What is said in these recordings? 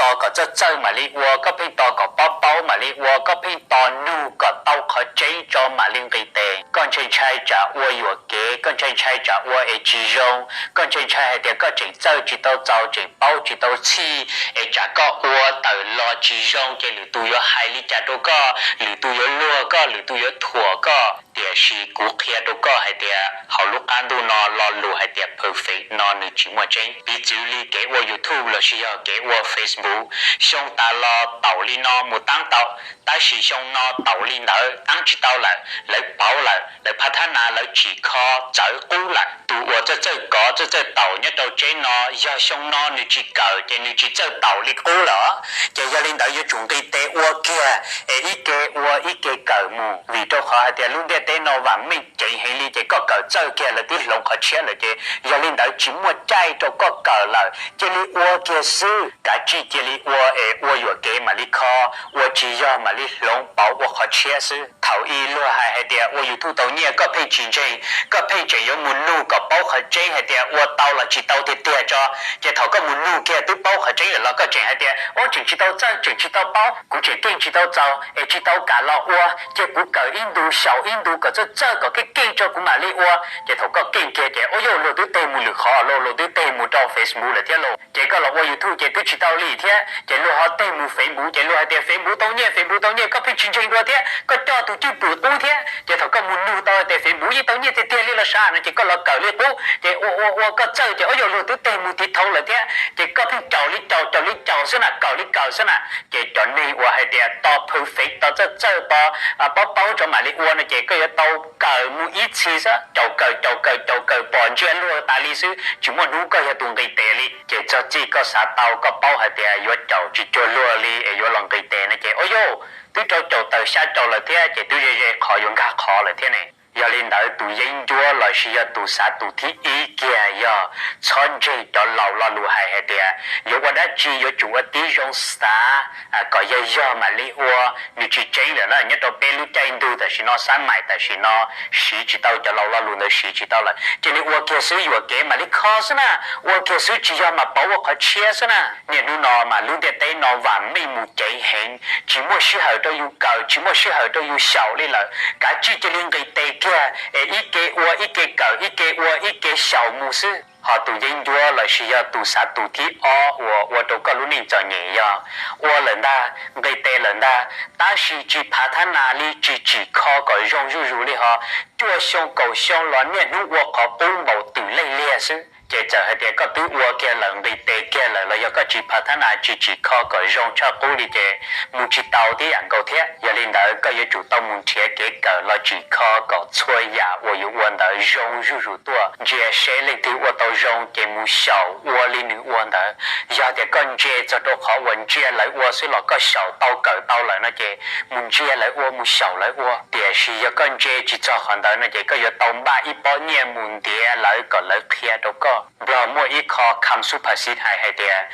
tos kom txawj txawj mam li ua, koj pheej tos kom paub paub mam li ua, koj pheej tos nug kom tau qhov tseeb tso mam li nqis tes. Koj ntshai ntshai tsam ua yuam kev, koj ntshai ntshai tsam ua es tsis zoo, koj ntshai ntshai hais tias koj tseem txawj tsis tau txaus, tseem paub tsis tau txhij, es tsam koj ua tawm los tsis zoo ces lwm tus yuav hais li cas rau koj, lwm tus yuav luag koj, lwm tus yuav thuam koj. Tiam sis kuv qhia rau koj hais tias hauv lub qab ntuj no lo lus hais tias perfect no nws tsis muaj tseeb. Piv txwv li kev ua YouTube lossis yog kev ua Facebook, xyoo tas los taum li no mus taab tau, tab sis xyoo no taum li ntawd taab tsis tau lawm, lawv pauv lawm, lawv phav thab nas, lawv tsim kho txawv qub lawm. Tus uas txawj txawj kov txawj txawj taum nyob rau tsev no, yog xyoo no nws tsis kawm ces nws tsis txawj taum li qub lawm. Ces yog li ntawd yuav tsum nqis tes ua kiag es ib ke ua ib ke kawm mus, vim rau qhov hais tias lub ntiaj teb no vam meej ceev heev li, ces koj kawm txawj kiag lawv twb hloov qhov tshiab lawm, ces yog li ntawd tsis muaj caij rau koj kawm lawm, cia li ua kiag xwb, kav tsij cia li ua es ua yuam kev mam li kho, ua tsis yog mam li hloov pauv ua qhov tshiab xwb. Thaum ub luag hais hais tias ua YouTube tau nyiaj koj pheej tsis ntseeg, koj pheej tseem yuav mus nug kom paub qhov tseeb hais tias ua tau los tsis tau tiag tiag tso. Ces thaum koj mus nug kiag twb paub qhov tseeb lawm los koj tseem hais tias ua tseem tsis tau txawj, tseem tsis tau paub, kuv tseem keej tsis tau txaus es tsis tau kam los ua, cia kuv kawm ib ntus xyaum ib ntus kom txawj txawj kom keej keej tso kuv mam li ua. Ces thaum koj keej kiag ces ua yog luag twb teg mus lwm qhov los, luag twb teg mus rau Facebook lawm thiab los, ces koj los ua YouTube ces twb tsis tau li thiab. Ces luag ho teg mus Facebook ces luag hais tias Facebook tau nyiaj, Facebook tau nyiaj, koj pheej tsis ntseeg dua thiab, koj coj tus cwj pwm qub thiab. Ces thaum koj mus nug tau tias Facebook yeej tau nyiaj tiag tiag li los sav no ces koj los kawm li qub, ces ua ua ua koj txawj ces ua yog luag twb teg mus tiv thauv lawm thiab, ces koj pheej caum li caum, caum li caum xwb na, kawm li kawm xwb na. Ces cov neeg uas hais tias tos perfect, tos txawj txawj, tos paub paub tso mam li ua no ces koj yuav tau kawm mus ib txhis xwb, caum kawm caum kawm caum kawm pom ntsia luag tas li xwb, tsis muaj hnub koj yog tus nqis tes li. Ces txog txij koj xav tau, koj paub hais tias yuav caum tsis cuag luag li es yuav los nqis tes no ces ua yog twb rau caum tawm xya caum lawm thiab, ces twb ze ze qhov yuav nkag qhov lawm thiab ne. Yog li ntawd tus yeeb ncuab lossis yog tus xav tus thib ib kiag yog txhob ntseeg cov laus lo lus hais hais tias yuav ua dab tsi yuav tsum ua tib zoo xav kom yog yog mam li ua. Nws tsis tseeb lawm na, nyob rau peb lub caij ntuj tam sim no, xab maim tam sim no siv tsis tau cov laus lo lus ntawd, siv tsis tau lawm, cia li ua kiag xwb, yuam kev mam li kho xwb na, ua kiag xwb tsis yog mas pauv ua qhov tshiab xwb na. Niaj hnub no mas lub ntiaj teb no vam meej mus ceev heev, tsis muaj sij hawm rau yus kawm, tsis muaj sij hawm rau yus xyaum li lawm, kav tsij cia li nqis tes kiag es ib ke ua ib ke kawm, ib ke ua ib ke xyaum mus xwb. Ho tus yeeb ncuab lossis yog tus xav tus thib ob uas ua rau koj lub neej txom nyem yog ua lawm ntag, nqis tes lawm ntag, tab sis tsis phav thab nas li, tsis tsim kho kom zoo zuj zus li, ho cuaj xyoo kaum xyoo los niaj hnub ua qhov qub npaum twm leej liag xwb. Ces txawm hais tias koj twb ua kiag lawm, nqis tes kiag lawm los yog koj tsis phav thab nas, tsis tsim kho kom zoo tshaj qub li ces mus tsis tau tib yam nkaus thiab. Yog li ntawd koj yuav tsum tau mus nrhiav kev kawm los tsim kho kom txhua yam uas yus ua ntawd zoo zuj zus tuaj, ntsia seb leej twg ua tau zoo ces mus xyaum ua li nws ua ntawd. Yog tias koj ntse txog rau qhov uas ntsia lawv ua xwb los koj xyaum tau kawm tau lawm no ces mus ntsia lawv ua, mus xyaum lawv ua. Tiam sis yog koj ntse tsis txog qhov ntawd no ces koj yuav tau npaj ib pob nyiaj mus ntiav lawv kom lawv qhia rau koj. Nplog muaj ib qho kham xub phas xiv hais hais tias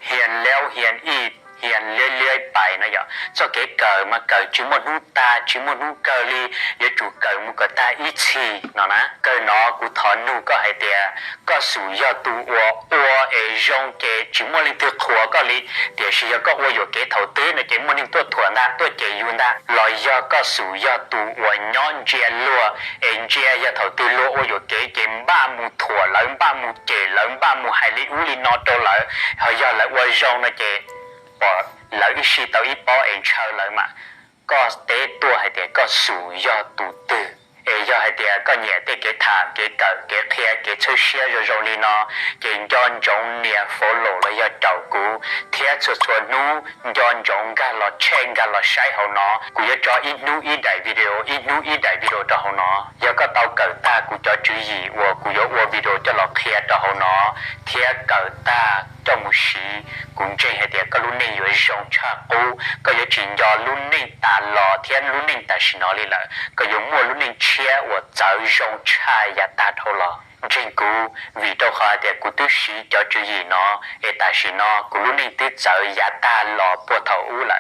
hiền lẽo hiền ít, hiền liav liav pais no yom. Txoj kev kawm mas kawm tsis muaj hnub tag, tsis muaj hnub kawg li, yuav tsum kawm mus kom tag ib txhis no na. Kawg no kuv thov nug koj hais tias koj xum yog tus uas ua es zoo ces tsis muaj leej twg qhuas koj li, tiam sis yog koj ua yuam kev thaum twg no ces muaj neeg tuaj thuam ntag, tuaj cem yus ntag, los yog koj xum yog tus uas nyob ntsia luag es ntsia yog thaum twg luag ua yuam kev ces npaj mus thuam lawv, npaj mus cem lawv, npaj mus hais li ub li no rau lawv, ho yog lawv ua zoo no ces pom lawv ib sij tau ib pob es ntshaw lawv mas koj teb tuaj hais tias koj xum yog tus twg. Es yog hais tias koj nyiam tej kev tham, kev kawm, kev qhia, kev txhawb siab zoo zoo li no, ces nco ntsoov nias follow los yog caum kuv, thiab txhua txhua hnub nco ntsoov nkag los check, nkag los saib hauv no. Kuv yuav tso ib hnub ib daim video, ib hnub ib daim video rau hauv no. Yog koj tau kawm tag kuv cov tswv yim uas kuv yuav ua video coj los qhia rau hauv no, thiab kawm tag coj mus siv, kuv ntseeg hais tias koj lub neej yuav zoo tshaj qub. Koj yuav tsis nco lub neej tas los thiab lub neej tam sim no li lawm, koj yuav muaj lub neej tshiab uas txawv zoo tshaj yav tag dhau los. Ntseeg kuv, vim rau qhov hais tias kuv twb siv cov tswv yim no, es tam sim no kuv lub neej twb txawv yav tag los puag thaum ub.